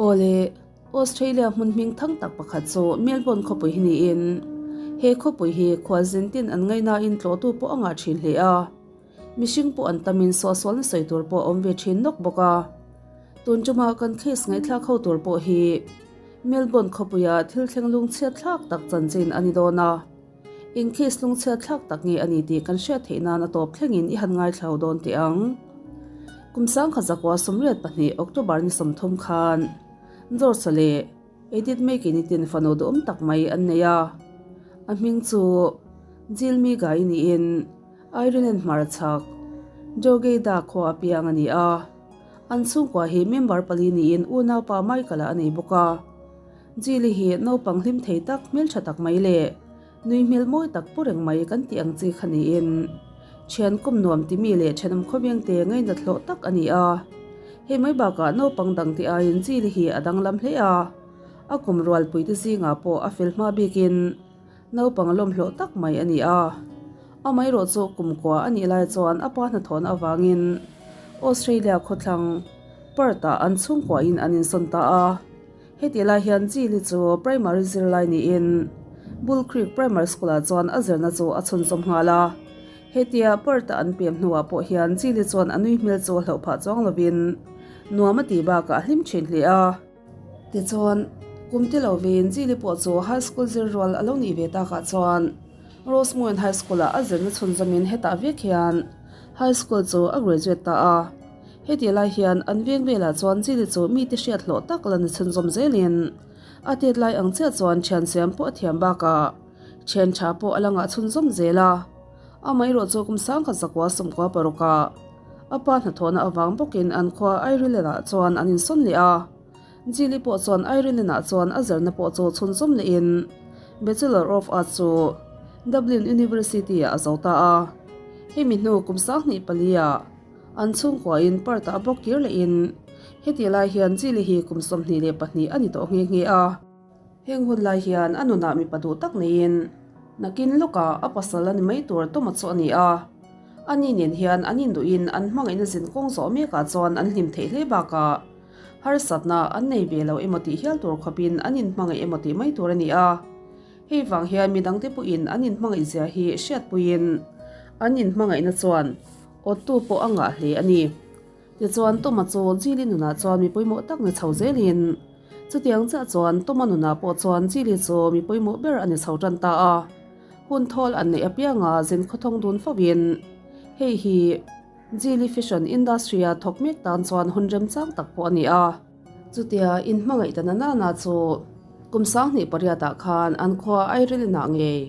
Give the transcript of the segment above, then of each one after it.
Awle, Australia hmun hming thang tak pakhat chu Melbourne khawpui hi niin, he khawpui hi khualzin tin an ngaihnain tlawhtu pawh a ngah thin hle a. Mihring pawh an tamin suahsualna sawi tur pawh a awm ve thin nawk bawk a. Tun tuma kan case ngaihthlak ho tur pawh hi Melbourne khawpuia thil thleng lungchhiat thlak tak chanchin a ni dawn a. Eng case lungchhiat thlak tak nge a ni tih kan hriat theih nan a tawp thlengin i han ngaithla dawn teh ang. Kum sangkhat zakua 82 October ni 30 khan George-a leh Edith Makin-i tin fanu duhawm tak mai an nei a. A hming chu Jill Miga-i niin Ireland hmarchhak Drogheda khua a piang a ni a. An chhungkua hi member pali niin unaupa Michael-a a nei bawk a. Jili hi naupang hlim thei tak, hmeltha tak mai leh nui hmel mawi tak pu reng mai kan tih ang chi kha niin thian kum nuam ti mi leh thenawm khawvengte ngainat hlawh tak a ni a. Hei mai bakah naupang dang tih aiin Jili hi a danglam hle a, a kum rualpuite zingah pawh a fel hma bikin naupang lawmhlawh tak mai a ni a. Amaherawhchu kumkua a nih lai chuan a pa hnathawhna avangin Australia khawthlang Perth-ah an chhungkuain an insawn ta a. Heti lai hian Jili chu primary zirlai niin Bull Creek Primary School-ah chuan a zirna chu a chhunzawm nghal a. Hetia Perth-a an pem hnuah pawh hian Jili chuan a nui hmel chu a hlauh phah chuang lovin nuam a tih bakah a hlim thin hle a. Tichuan, kum ti lo vein Jili pawh chu high school zir rual a lo nih ve takah chuan Rosemoyne High School-ah a zirna chhunzawmin hetah vek hian high school chu a graduate ta a. Heti lai hian an veng velah chuan Jili chu mite hriat hlawh tak la ni chhunzawm zelin a tet lai ang chiah chuan thian siam pawh a thiam bakah thian tha pawh a la ngah chhunzawm zel a. Amaherawh chu kum sangkhat zakua sawmkua parukah a pa hnathawhna avang bawkin an khua Ireland-ah chuan an insawn leh a. Jili pawh chuan Ireland-ah chuan a zirna pawh chu chhunzawm lehin Bachelor of Arts chu Dublin University-ah a zo ta a. Hemi hnu kum 24-ah An chhungkuain Perth-ah bawk kir lehin heti lai hian Jili hi kum 22 a ni tawh nghe nghe a. Heng hun lai hian a nunah mipa duh tak neiin nakin lawkah a pasal a ni mai tur Toma chu a ni a. Ani nen hian an induhin an hmangaihna zin kawng zawh mekah chuan an hlim theih hle bakah harsatna an nei ve lo emaw tih hial tur khawpin an inhmangaih emaw tih mai tur a ni a. Hei vang hian midangte pawhin an inhmangaihzia hi hriatpuiin an inhmangaihna chuan Awttu pawh a ngah hle a ni. Tichuan Toma chu Jili nunah chuan mi pawimawh tak ni chho zelin chutiang chiah chuan Toma nunah pawh chuan Jili chu mi pawimawh ber a ni chho tan ta a. Hun thawl an neih apianga zin khawthawng dun fovin hei hi Jili Fashion Industry-a thawk mek tan chuan hun remchang tak pawh a ni a. Chutia inhmangaih ta na nana chu kum 28-ah khan an khua Airelinah ngei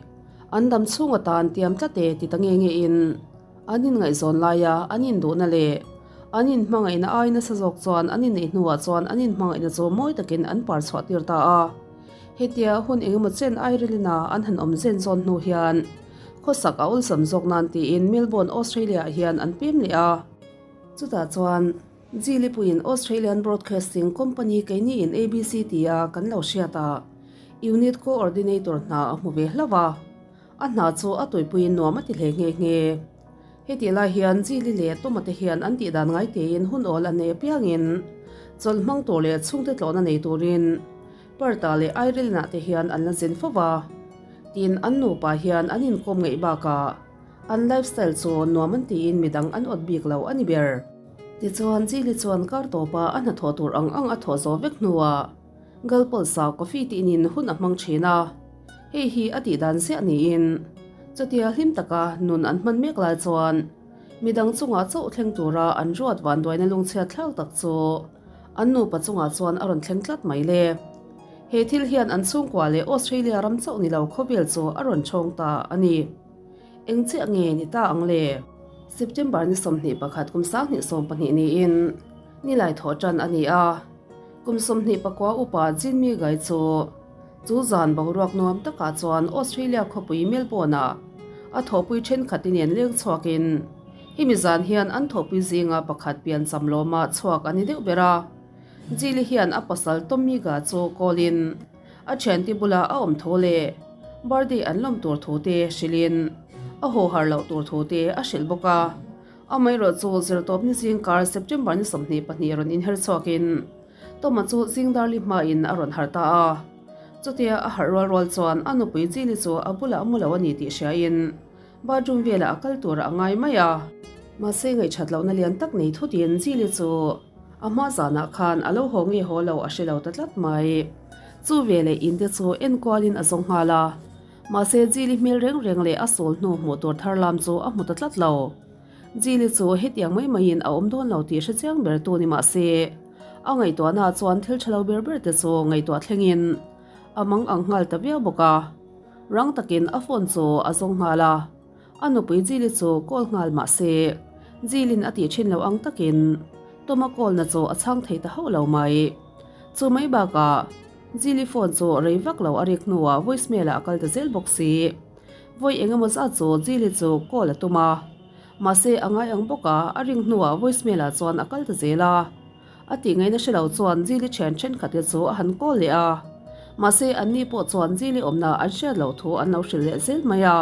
an dam chhung atan tiam tlat e ti ta nge nge in An inngaihzawn laia an induhna leh an inhmangaihna ai nasa zawk chuan an inneih hnuah chuan an inhmangaihna chu mawi takin an par chhuah tir ta a. Hetia hun engemaw chen Ireland-a an han awm zen zawn hnu hian khawsak a awlsam zawk nan tiin Melbourne, Australia-ah hian an pem leh a. Chutah chuan Jilipuiin Australian Broadcasting Company keiniin ABC tia kan lo hriat a, Unit Coordinator hna a hmu ve hlauh a. A hna chu a tuipuiin nuam a ti hle nghe nghe. Hetih lai hian Jili leh Toma te hian an tihdan ngai tein hun awl an nei apiangin chawlh hmang tur leh chhungte tlawhna nei turin Perth-ah leh Ireland-ah te hian an la zin fo va. Tin, an nupa hian an inkawm ngeih bakah an lifestyle chu nuam an tiin midang an awt bik lo a ni ber. Tichuan, Jili chuan kar tawpa a hnathawh tur ang ang a thawh zawh vek hnuah Galpawlsa coffee tihnin hun a hmang thin a, hei hi a tih dan ziah niin chutia hlim taka nun an hman mek lai chuan midang chungah chauh thleng tura an ruat vanduaina lungchhiat thlak tak chu an nupa chungah chuan a rawn thleng tlat mai le. He thil hian an chhungkua leh Australia ram chauh ni lo khawvel chu a rawn chhawng ta a ni. Eng chiah nge ni ta ang le? September ni 21 kum 2012 niin nilai thawh tan a ni a. Kum 24 upa Jimmy Guy chu chu zan boruak nuam takah chuan Australia khawpui Melbourne-ah a thawhpui thenkhat inen leng chhuakin hemi zan hian an thawhpui zinga pakhat piancham lawma chhuak a ni deuh ber a. Jilly hian a pasal Tommy Guy chu call-in a thiante bula a awm tho leh birthday an lawm tur thu te hrilhin a haw har loh tur thu te a hrilh bawk a. Amaherawhchu zirtawpni zingkar September ni 22 rawn inher chhuakin. Toma chu zing darli hmain a rawn harh ta a. Chutia a harh rual rual chuan a nupui Jilly chu a bulah a mu lo a ni tih hriain bathroom velah a kal turah a ngai mai a. Mahse ngaihṭhat lohna lian tak nei thutin Jilly chu a hma zanah khan a lo haw nge haw lo a hre lo ta tlat mai. Chu veleh in te chu enkualin a zawng nghal a. Mahse Jilly hmel reng reng leh a sawl hnu hmuh tur thar lam chu a hmu ta tlat lo. Jilly chu hetiang mai maiin a awm dawn lo tih hre chiang ber tu ni mah se, a ngaihtuahna chuan thil tha lo ber ber te chu ngaihtuah thlengin a mang ang nghal ta viau bawk a. Rang takin a phone chu a zawng nghal a, a nupui Jilly chu call nghal mah se, Jilly'n a tih thin lo ang takin Toma call na chu a chhang thei ta hauh lo mai. Chu mai bakah Jilly phone chu rei vak lo a rik hnuah voicemail ah a kal ta zel bawk si. Vawi eng emaw zat chu Jilly chu call a tum a, mahse a ngai ang bawk a, a ring hnuah voicemail ah chuan a kal ta zel a. A tih ngaihna hre lo chuan Jilly thian thenkhat te chu a han call leh a, mahse anni pawh chuan Jilly awmna an hriat loh thu an lo hrilh leh zel mai a.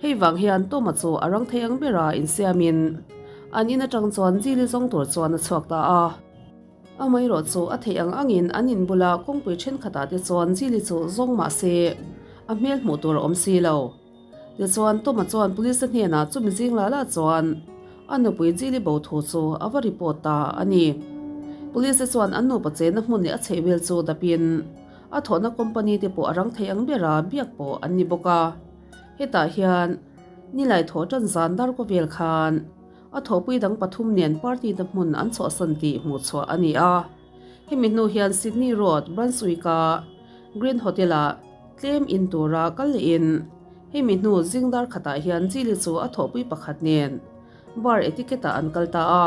Hei vang hian Toma chu a rang thei ang bera insiamin an in atang chuan Jilly zawng tur chuan a chhuak ta a. Amaherawh chu a theih ang angin an in bula kawngpui thenkhatah te chuan Jilly chu zawng mah se a hmel hmuh tur a awm si lo. Tichuan Toma chuan police te hnenah chumi zing lah lah chuan a nupui Jilly bo thu chu a va report ta a ni. Police te chuan an nupa chenna hmun leh a chheih vel chu dapin a thawhna company te pawh a rang thei ang bera biak pawh an ni bawk a. Hetah hian nilai thawh tan zan darkaw vel khan A thawhpui dang pathum nen party na hmun an chhuahsan tih hmuh chhuah a ni a. Hemi hnu hian Sydney Road, Brunswick-a Green Hotel-ah tlem in tura kal lehin hemi hnu zing dar khatah hian Jilly chu a thawhpui pakhat nen bar etiquette-ah an kal ta a.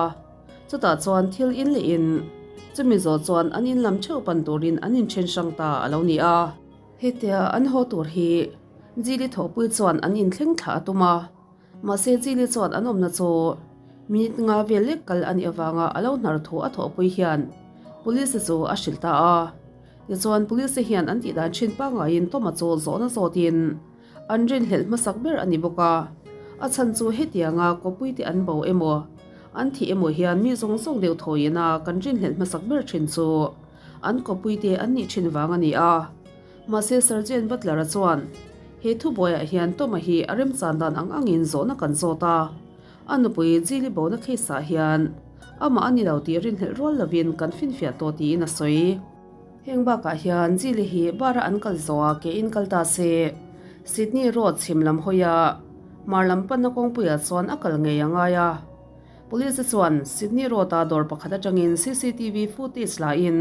Chutah chuan thil in lehin chumi zawh chuan an in lam theuh pan turin an inthen hrang ta a lo ni a. Hetia an haw tur hi Jilly thawhpui chuan an inthleng thlah a tum a. Mahse Jilly chuan an awmna chu minute nga vel lek kal a nih avanga a lo hnar thu a thawhpui hian Police chu a hrilh ta a. Tichuan Police hian an tihdan thin pangaiin Toma chu zawhna zawtin an rinhlelh hmasak ber a ni bawk a. A chhan chu hetianga kawpui te an bo emaw an thih emaw hian mi zawng zawng deuh thawiin a kan rinhlelh hmasak ber thin chu an kawpui te an nih thin vang a ni a. Mahse Sergeant Butler-a chuan, He thubuaiah hian Toma hi a remchan dan ang angin zawhna kan zawt a. A nupui Jilly bona case-ah hian amah a ni lo tih rinhlelh rual lovin kan finfiah tawh tiin a sawi. Heng bakah hian Jilly hi bar-a an kal zawhah ke in kal ta se, Sydney Road chhim lam hawia hmar lam panna kawngpuiah chuan a kal ngei a ngai a. Police chuan Sydney Road-a dawr pakhat atangin cctv footage lain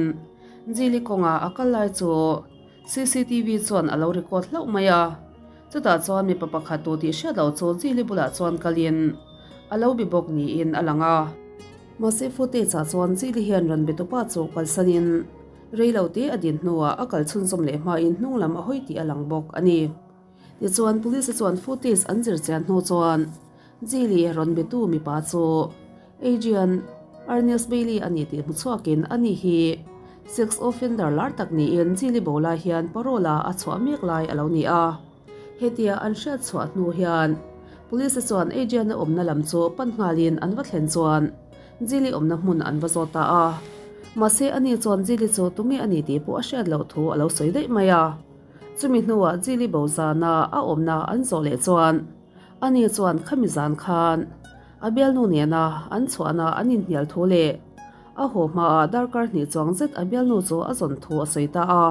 Jilly kawnga a kal lai chu cctv chuan a lo record hlauh mai a. Chutah chuan mipa pakhat tu tih hriat loh chu Jilly bulah chuan kalin a lo bi bawk niin a lang a. Mahse footage ah chuan Jilly hian rawn be tupa chu kalsanin rei lo te a din hnuah a kal chhunzawm leh hmain hnung lam a hawi tih a lang bawk a ni. Tichuan police chuan footage an zir chian hnu chuan Jilly rawn be tu mipa chu Adrian Ernest Bailey a ni tih hmu chhuakin ani hi sex offender lar tak niin Jilly bo lai hian parole a a chhuah mek lai a lo ni a. Hetia an hriat chhuah hnu hian police chuan Adrian-a awmna lam chu pan nghalin an va thlen chuan Jilly awmna hmun an va zawt ta a. Mahse ani chuan Jilly chu tunge a ni tih pawh a hriat loh thu a lo sawi daih mai a. Chumi hnuah Jilly bo zana a awmna an zawh leh chuan ani chuan khami zan khan a bialnu nena an chhuahna an inhnial thu leh a haw hmaah darkar hnih chuang zet a bialnu chu a zawn thu a sawi ta a.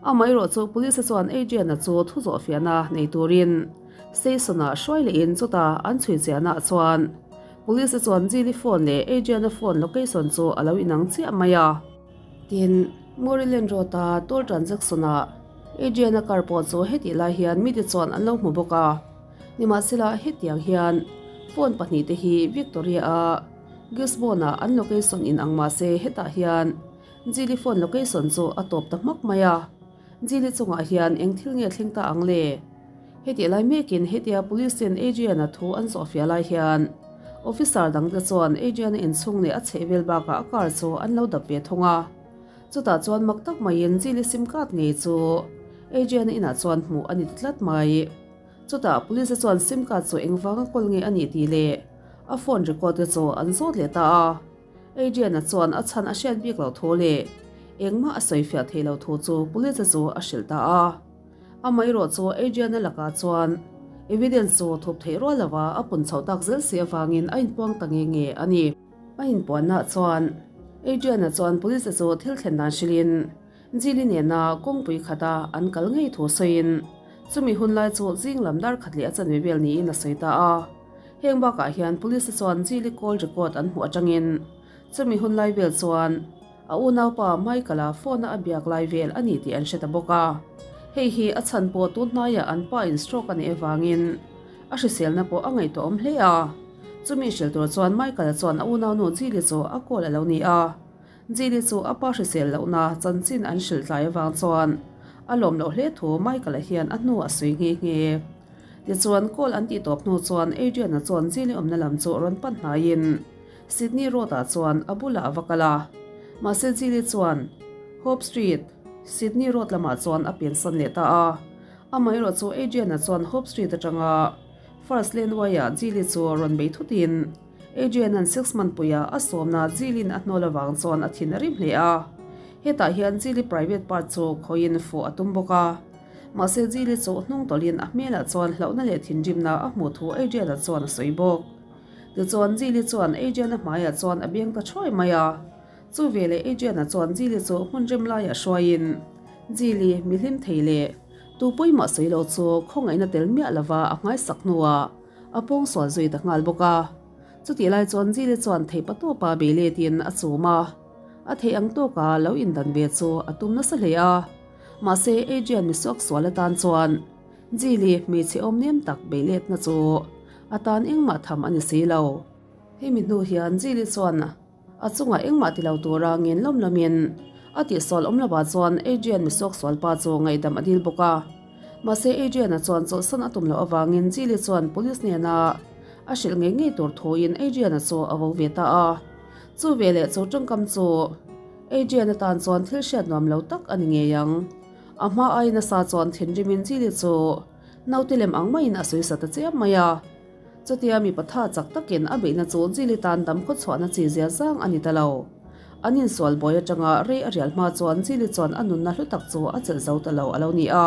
Amaherawh chu Police chuan Adrian-a chu thu zawh fiahna nei turin station-ah hruai lehin chutah an chhui chiahnaah chuan Police chuan Jilly phone leh Adrian-a phone location chu a lo inang chiah mai a. Tin, Maryland Road-a toll transaction-ah Adrian-a car pawh chu hetih lai hian mite chuan an lo hmu bawk a. Nimahsela, hetiang hian phone pahnihte hi Victoria-a Gisborne-ah an location inang mah se hetah hian Jilly phone location chu a tawp ta hmak mai a. Jilly chungah hian eng thil nge thleng ta ang le? Hetih lai mekin hetia police-in Adrian-a thu an zawhfiah lai hian officer dangte chuan Adrian-a inchhung leh a chhehvel bakah a car chu an lo dap ve thung a. Chutah chuan mak tak maiin Jilly sim card ngei chu Adrian-a inah chuan hmuh a ni ta tlat mai. Chutah police chuan sim card chu engvanga kawl nge a nih tih leh a phone record te chu an zawt leh ta a. Adrian-a chuan a chhan a hriat bik loh thu leh. Engmah a sawifiah thei lo thu chu police chu a hrilh ta a. Amaherawh chu Adrian-a lakah chuan evidence chu thup theih rual lova a pun chhoh tak zel si avangin a inpuang ta nge nge a ni. A inpuannaah chuan Adrian-a chuan police chu thil thlen dan hrilhin Jilly nena kawngpui khata an kal ngei thu sawiin chumi hun lai chu zing lam dar khat leh a chanve vel niin a sawi ta a. Heng bakah hian police chuan Jilly call record an hmuh atangin chumi hun lai vel chuan A unaupa Michael-a phone-a a biak lai vel a ni tih an hre ta bawk a. Hei hi a chhan pawh tun hnaiah an pa in stroke a neih avangin a hriselna pawh a ngaihtuahawm hle a. Chumi hrilh tur chuan Michael-a chuan a unaunu Jilly chu a call a lo ni a. Jilly chu a pa hrisel lohna chanchin an hrilh tlai avang chuan a lawm loh hle thu Michael-a hian a hnu a sawi nghe nghe. Tichuan call an tih tawp hnu chuan Adrian-a chuan Jilly awmna lam chu rawn pan hnaiin Sydney Road-ah chuan a bulah a va kal a, mahse Jilly chuan Hope Street, Sydney Road lamah chuan a pensan leh ta a. Amaherawh chu Adrian-a chuan Hope Street atanga First Lane-uaiah Jilly chu rawn bei thutin Adrian-a'n six month puia a sawmna Jilly-in a hnawl avang chuan a thin a rim hle a. Hetah hian Jilly private part chu khawiin fuh a tum bawk a. Mahse Jilly chu hnung tawlhin a hmelah chuan hlauhna leh thinrimna a hmuh thu Adrian-a chuan a sawi bawk. Tichuan Jilly chuan Adrian-a hmaiah chuan a beng ta thuai mai a. Chu veleh Adrian-a chuan Jilly chu hmun rem laiah hruaiin, Jilly, mi hlim thei le. Tu pawimawh sawi lo chu khawngaihna tel miah lova a nghaisak hnuah a pawngsual zui ta nghal bawk a. Chutih lai chuan Jilly chuan theipa tawpa bei letin a chum a. A theih ang tawka lo indan ve chu a tum nasa hle a. Mahse Adrian mi suaksual atan chuan Jilly hmeichhe awm nem tak bei letna chu A tan engmah tham a ni si lo. Hemi hnu hian Jilly chuan a chungah engmah ti lo tura ngen lawm lawmin a tihsual awm lovah chuan Adrian misuaksual pa chu ngaihdam a dil bawk a. Mahse Adrian-a chuan chawlhsan a tum loh avangin Jilly chuan police hnena a hrilh ngei ngei tur thuin Adrian-a chu a vo ve ta a. Chu veleh chu tawngkam chu Adrian-a tan chuan thil hriat nuam lo tak a ni ngei ang. A hma ai nasa chuan thinrimin Jilly chu Naute lem ang maiin a sawi sa ta chiam mai a. Chutia mipa tha chak takin a beihna chu Jilly tan dam khaw chhuahna chi zia zang a ni ta lo. An insual buai atanga rei a rial hma chuan Jilly chuan a nunna hlu tak chu a chelh zo ta lo a lo ni a.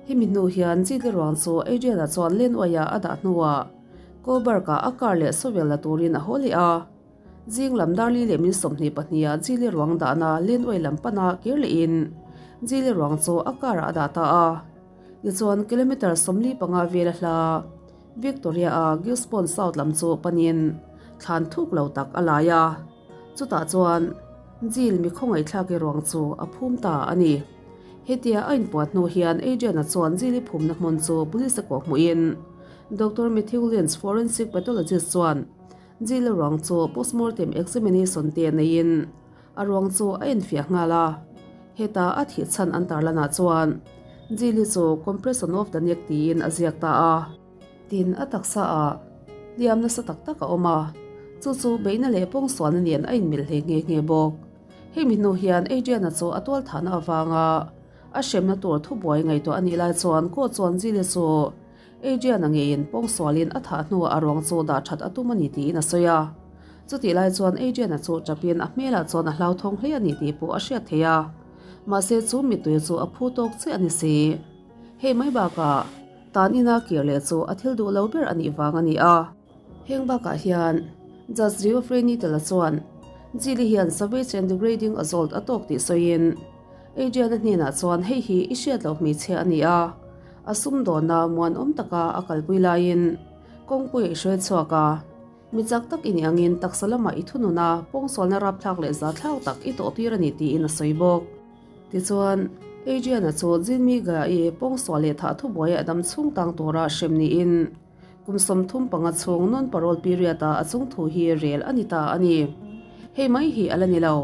Hemi hnu hian Jilly ruang chu Adrian-a chuan len uaia a dah hnuah Coburg-ah a car leh shovel la turin a haw leh a. Zing lam darli leh min 22 ah Jilly ruang dahna len uai lam pana kir lehin Jilly ruang chu a car-ah a dah ta a. Tichuan, kilometre 45 vel a hla Victoria-a Gisborne South lam chu panin thlan thuk lo tak a lai a, chutah chuan Jill mi khawngaihthlaki ruang chu a phum ta a ni. Hetia a inpuat hnu hian Adrian-a chuan Jill-i phumna hmun chu police a kawh hmuhin Doctor Matthew Lynch, forensic pathologist chuan Jill-a ruang chu postmortem examination te neiin A ruang chu a enfiah nghal a, heta a thih chhan an tarlanah chuan Jilly chu compression of the neck tiin a ziak ta a. Tin, a taksa ah hliam nasa tak tak a awm a, chu chu beihna leh pawngsualna nen a inmilh hle nghe nghe bawk. Hemi hnu hian Adrian-a chu a tualthahna avanga a hremna tur thubuai ngaihtuah a nih lai chuan court chuan Jilly chu Adrian-a ngeiin pawngsualin a thah hnuah a ruang chu dah that a tum a ni tiin a sawi a. Chutih lai chuan Adrian-a chu tapin a hmelah chuan a hlauthawng hle a ni tih pawh a hriat theih a. Mahse chu mittui chu a phu tawk chiah a ni si. Hei mai bakah tan ina kir leh chu a thil duh lo ber a nih vang a ni a. Heng bakah hian Judge Geoffrey Needle-a chuan Jilly hian savage and degrading assault a tawk tih sawiin Adrian-a hnenah chuan hei hi i hriat loh hmeichhia a ni a, a sumdawnna muanawm taka a kalpui laiin kawngpui a i hruai chhuak a, mi chak tak i nih angin taksa lamah i thunun a, pawngsualna rapthlak leh zathlak tak i tawhtir a ni tiin a sawi bawk. Tichuan, Adrian-a chu Jimmy Gaya-i pawngsual leh thah thubuai a dam chhung tang tura hrem niin Kum 35 chhung non parole period ah a chung thu hi rel a ni ta a ni. Hei mai hi a la ni lo.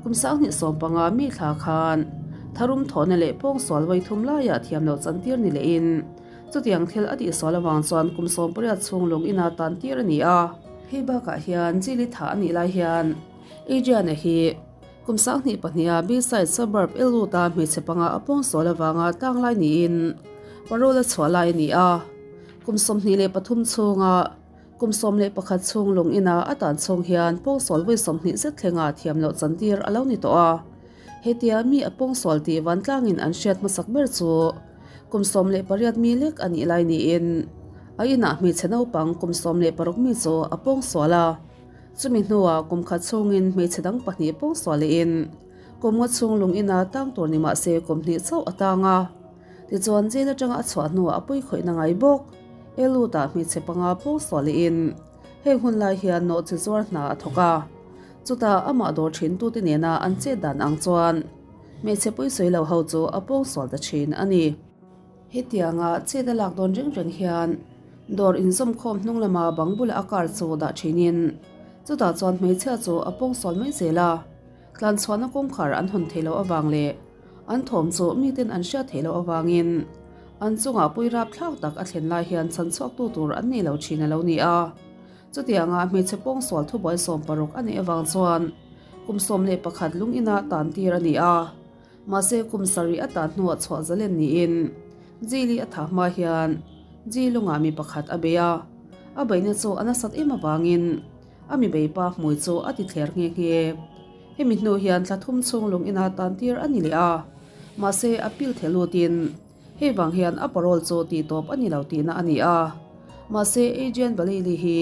Kum 2015 mi thla khan tharum thawhna leh pawngsual vawi thum laiah thiam loh chantir ni lehin chutiang thil a tihsual avang chuan kum 18 chhung lung ina tan tir a ni a. Hei bakah hian Jilly thah a nih lai hian Adriana hi kum 2002 a Bayside suburb Elwood-a hmeichhe panga a pawngsual avanga tlanglai niin parole a chhuah lai a ni a. Kum 23 chhunga kum 11 chhung lung ina a tan chhung hian pawngsual vawi 20 zet thlenga thiam loh chantir a lo ni tawh a. Hetia mi a pawngsual tih vantlangin an hriat hmasak ber chu kum 18 mi lek a nih lai niin a inah hmeichhe naupang kum 16 mi chu a pawngsual a. Chumi hnuah kum khat chhungin hmeichhe dang pahnih pawngsual lehin kum nga chhung lung ina tang tur ni mah se kum hnih chauh a tang a. Tichuan jail atanga a chhuah hnuah a puikhawihna ngai bawk. Elutah hmeichhe panga pawngsual lehin heng hun lai hian nawhchi zuar hna a thawk a. Chutah amah dawr thintute nena an chet dan ang chuan hmeichhe pawisawi lo ho chu a pawngsual ta thin a ni. Hetianga chet a lak dawn reng reng hian dawr inzawmkhawm hnung lama bang bula a car chu dah thinin chutah chuan hmeichhia chu a pawngsual mai zel a. Tlanchhuahna kawngkhar an hawn theih loh avang leh an thawm chu miten an hriat theih loh avangin an chungah pui rapthlak tak a thlen lai hian chhanchhuaktu tur an nei lo thin a lo ni a. Chutianga hmeichhe pawngsual thubuai 16 a neih avang chuan kum 11 lung ina tan tir a ni a. Mahse kum sarih a tan hnuah chhuah zalen niin Jili a thah hma hian Ji lungah mi pakhat a bei a. A beihna chu a nasat em avangin a mi beipa hmui chu a ti thler nghe nghe. Hemi hnu hian thla thum chhung lung ina tan tir a ni leh a. Mahse a pil theh lutin Hei vang hian a parole chu tih tawp a ni lo tihna a ni a. Mahse Adrian Balili hi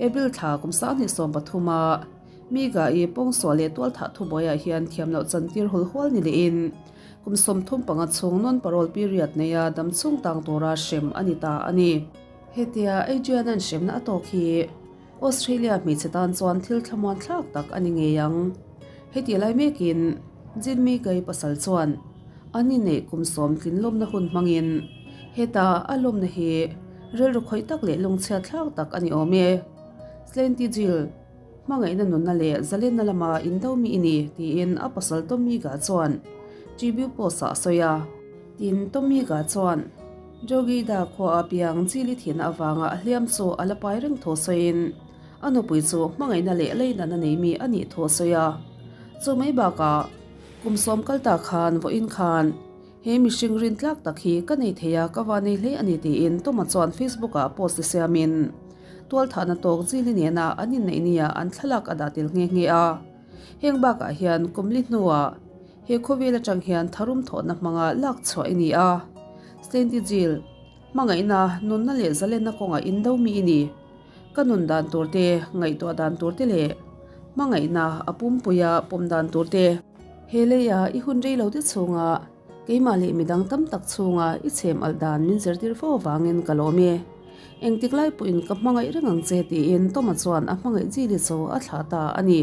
April thla kum 2013 a Miga-i pawngsual leh tualthah thubuaiah hian thiam loh chantir hul hual ni lehin kum 35 chhung non-parole period neia dam chhung tang tura hrem a ni ta a ni. Hetia Adrian-a'n hremna a tawk hi Australia hmeichhe tan chuan thil thlamuan thlak tak a ni ngei ang. Heti lai mekin Jin Miga-i pasal chuan An inneih kum sawm tlin lawmna hun hmangin heta a lawmna hi rilru khawih tak leh lungchhiat thlak tak a ni awm e. Slenty Jill, hmangaihna nunna leh zalenna lama indo mi i ni, tiin a pasal Tommy-ga chuan Tribune Post-ah a sawi a. Tin, Tommy-ga chuan Drogheda khua a piang Jill-i thihna avanga a hliam chu a la pai reng thu sawiin a nupui chu hmangaihna leh leinatna nei mi a nih thu a sawi a. Chu mai bakah, Kum sawm kal ta khan vawiin khan he mihring rin tlak tak hi ka nei thei a, ka va nei hle a ni tiin Toma chuan Facebook ah post siamin tualthahna tawk Jili nena an inneih nia an thlalak a dah tel nghe nghe a. Heng bakah hian kum li hnuah he khawvel atang hian tharum thawhna hmanga lak chhuah i ni a. Slenty Jil, hmangaihna, nunna leh zalenna kawngah indo mi i ni. Ka nun dan tur te, ngaihtuah dan tur te leh hmangaihna a pumpuia pawm dan tur te. He leia i hun rei lo te chhunga keimah leh midang tam tak chhunga i chhem alh dan min zirtir fo avangin ka lawm e. Engtik lai pawhin ka hmangaih reng ang che tiin Toma chuan a hmangaih Jili chu a thlah ta a ni.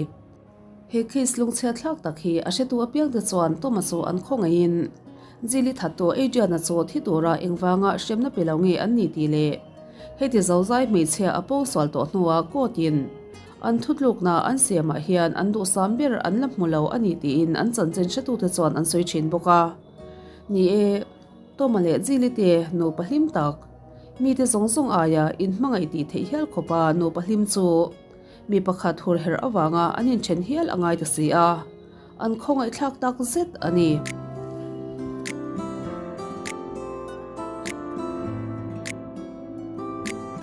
He case lungchhiat thlak tak hi a hretu apiangte chuan Toma chu an khawngaihin Jili thattu Adrian-a chu thi tura engvanga hremna pe lo nge an ni tih leh heti zozai hmeichhia a pawngsual tawh hnuah court-in an thutlukna an siamah hian an duhsam ber an la hmu lo a ni tiin an chanchin hretute chuan an sawi thin bawk a. Ni e, Toma leh Jili te nupa hlim tak, mite zawng zawng aia inhmangaih tih theih hial khawpa nupa hlim chu Mi pakhat hur herh avanga an inthen hial a ngai ta si a, an khawngaihthlak tak zet a ni.